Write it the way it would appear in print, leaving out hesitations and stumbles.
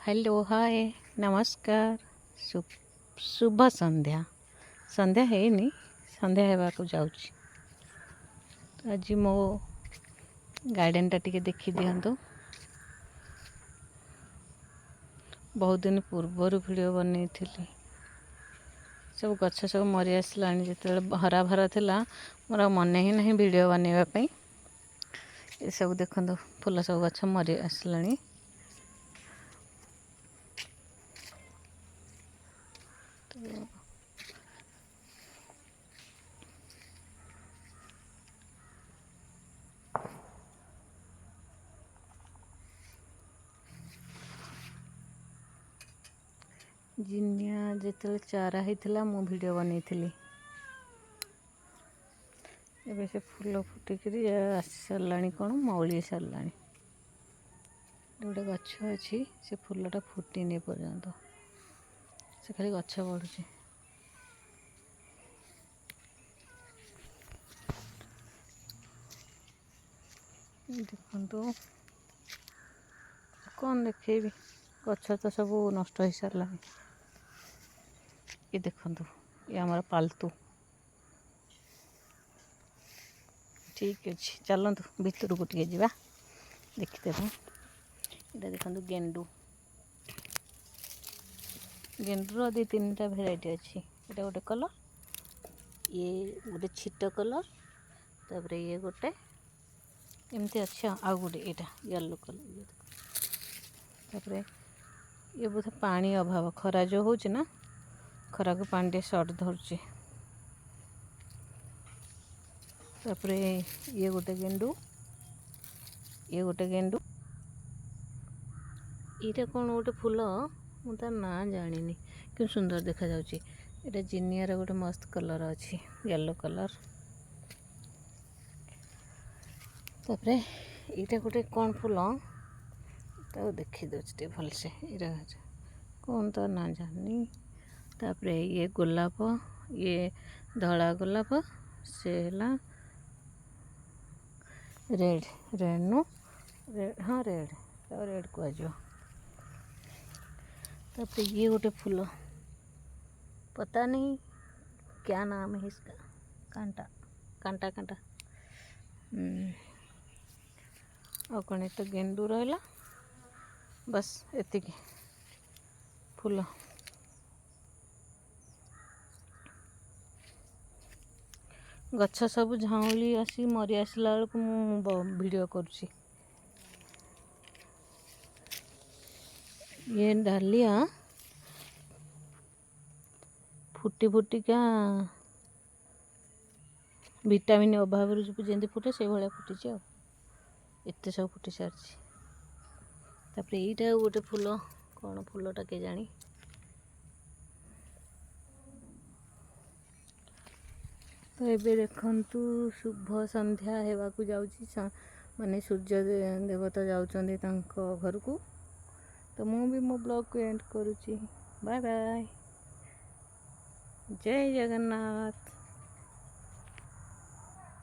Hello, ହାଏ, ନମସ୍କାର, ଶୁଭ ସନ୍ଧ୍ୟା। ସନ୍ଧ୍ୟା ହେଇନି, ସନ୍ଧ୍ୟା ହେବାକୁ ଯାଉଛି। ଆଜି ମୋ ଗାର୍ଡ଼େନଟା ଟିକେ ଦେଖିଦିଅନ୍ତୁ। ବହୁତ ଦିନ ପୂର୍ବରୁ ଭିଡ଼ିଓ ବନେଇଥିଲି। ସବୁ ଗଛ ସବୁ ମରି ଆସିଲାଣି। ଯେତେବେଳେ ହରା ଭରା ଥିଲା, ମୋର ଆଉ ମନେ ହିଁ ନାହିଁ ଭିଡ଼ିଓ ବନେଇବା ପାଇଁ। ଏସବୁ ଦେଖନ୍ତୁ, ଫୁଲ ସବୁ ଗଛ ମରି ଆସିଲାଣି। ତ ଜିନିଆ ଯେତେବେଳେ ଚାରା ହେଇଥିଲା, ମୁଁ ଭିଡ଼ିଓ ବନେଇଥିଲି। ଏବେ ସେ ଫୁଲ ଫୁଟିକିରି ଆସି ସାରିଲାଣି, କ'ଣ ମଉଳି ସାରିଲାଣି। ଗୋଟେ ଗଛ ଅଛି, ସେ ଫୁଲଟା ଫୁଟିନି ଏପର୍ଯ୍ୟନ୍ତ, ସେ ଖାଲି ଗଛ ବଢ଼ୁଛି। ଦେଖନ୍ତୁ, କ'ଣ ଦେଖେଇବି? ଗଛ ତ ସବୁ ନଷ୍ଟ ହେଇସାରିଲାଣି। ଏ ଦେଖନ୍ତୁ, ଇଏ ଆମର ପାଲତୁ। ଠିକ୍ ଅଛି, ଚାଲନ୍ତୁ ଭିତରକୁ ଟିକେ ଯିବା, ଦେଖିଦେବା। ଏଇଟା ଦେଖନ୍ତୁ ଗେଣ୍ଡୁ। ଗେଣ୍ଡୁର ଦୁଇ ତିନିଟା ଭେରାଇଟି ଅଛି। ଏଇଟା ଗୋଟେ କଲର୍, ଇଏ ଗୋଟେ ଛିଟ କଲର୍, ତାପରେ ଇଏ ଗୋଟେ ଏମିତି ଅଛି, ଆଉ ଗୋଟେ ଏଇଟା ୟେଲୋ କଲର୍। ତାପରେ ଇଏ ବୋଧେ ପାଣି ଅଭାବ, ଖରା ଯେଉଁ ହେଉଛି ନା, ଖରାକୁ ପାଣି ଟିକେ ସର୍ଟ ଧରୁଛି। ତାପରେ ଇଏ ଗୋଟେ ଗେଣ୍ଡୁ, ଇଏ ଗୋଟେ ଗେଣ୍ଡୁ। ଏଇଟା କ'ଣ ଗୋଟେ ଫୁଲ, ମୁଁ ତା ନାଁ ଜାଣିନି, କିନ୍ତୁ ସୁନ୍ଦର ଦେଖାଯାଉଛି। ଏଇଟା ଜିନିଆର ଗୋଟେ ମସ୍ତ କଲର୍ ଅଛି, ୟେଲୋ କଲର୍। ତାପରେ ଏଇଟା ଗୋଟେ କ'ଣ ଫୁଲ, ତାକୁ ଦେଖିଦେଉଛି ଟିକେ ଭଲସେ। ଏଇଟା କ'ଣ, ତା ନାଁ ଜାଣିନି। ତାପରେ ଇଏ ଗୋଲାପ, ଇଏ ଧଳା ଗୋଲାପ, ସେ ହେଲା ରେଡ଼୍, ରେଡ଼୍ ନୁ ରେଡ଼୍, ହଁ ରେଡ଼୍, ତାକୁ ରେଡ଼୍ କୁହାଯିବ। ତାପରେ ଇଏ ଗୋଟେ ଫୁଲ, पता नहीं क्या नाम है इसका, कांटा କାଣ୍ଟା କାଣ୍ଟା। ଆଉ କ'ଣ? ଏ ତ ଗେଣ୍ଡୁ ରହିଲା, ବାସ୍ ଏତିକି ଫୁଲ। ଗଛ ସବୁ ଝାଉଁଳି ଆସି ମରି ଆସିଲା ବେଳକୁ ମୁଁ ଭିଡ଼ିଓ କରୁଛି। ଇଏ ଡାଲିଆ ଫୁଟି ଫୁଟିକା ଭିଟାମିନ୍ ଅଭାବରୁ ଯେମିତି ଫୁଟେ, ସେଇଭଳିଆ ଫୁଟିଛି। ଆଉ ଏତେ ସବୁ ଫୁଟି ସାରିଛି। ତାପରେ ଏଇଟା ଆଉ ଗୋଟେ ଫୁଲ, କ'ଣ ଫୁଲଟା କେଜାଣି। ତ ଏବେ ଦେଖନ୍ତୁ, ଶୁଭ ସନ୍ଧ୍ୟା ହେବାକୁ ଯାଉଛି, ମାନେ ସୂର୍ଯ୍ୟ ଦେବତା ଯାଉଛନ୍ତି ତାଙ୍କ ଘରକୁ। ତ ମୁଁ ବି ମୋ ବ୍ଲଗ୍କୁ ଏଣ୍ଡ କରୁଛି। ବାଏ ବାଏ, ଜୟ ଜଗନ୍ନାଥ।